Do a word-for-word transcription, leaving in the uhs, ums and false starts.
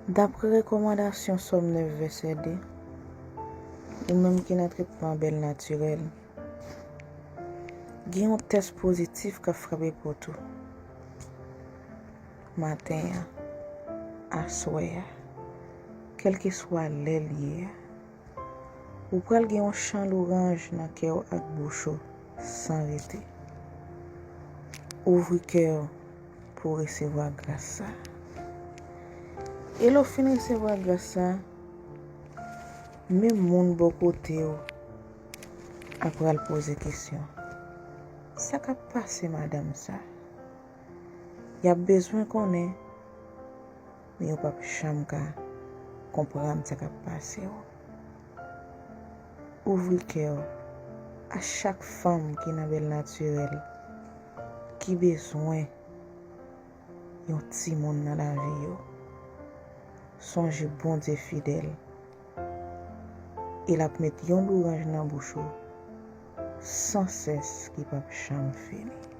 Dapre rekòmandasyon Sòm nèf vèsè de, ou menm ki nan tretman bèl natirèl, gen yon tès pozitif k ap frape pòt ou. Maten an, aswè a, kèlkeswa lè l ye a, ou pral gen yon chan louwanj nan kè w ak bouch ou san rete. Ouvri kè w pou w resevwa gras sa. E lè w fin resevwa gras sa, menm moun bò kote w a pral poze kesyon. Sa k ap pase madanm sa? Y ap bezwen konnen, men yo p ap janm ka konprann sa k ap pase w. Ouvri kè w a chak fanm ki nan bèl natirèl, ki bezwen yon timoun nan lavi yo. Sonje Bondye fidèl, e l ap met yon louwanj nan bouch ou san sès ki p ap janm fini.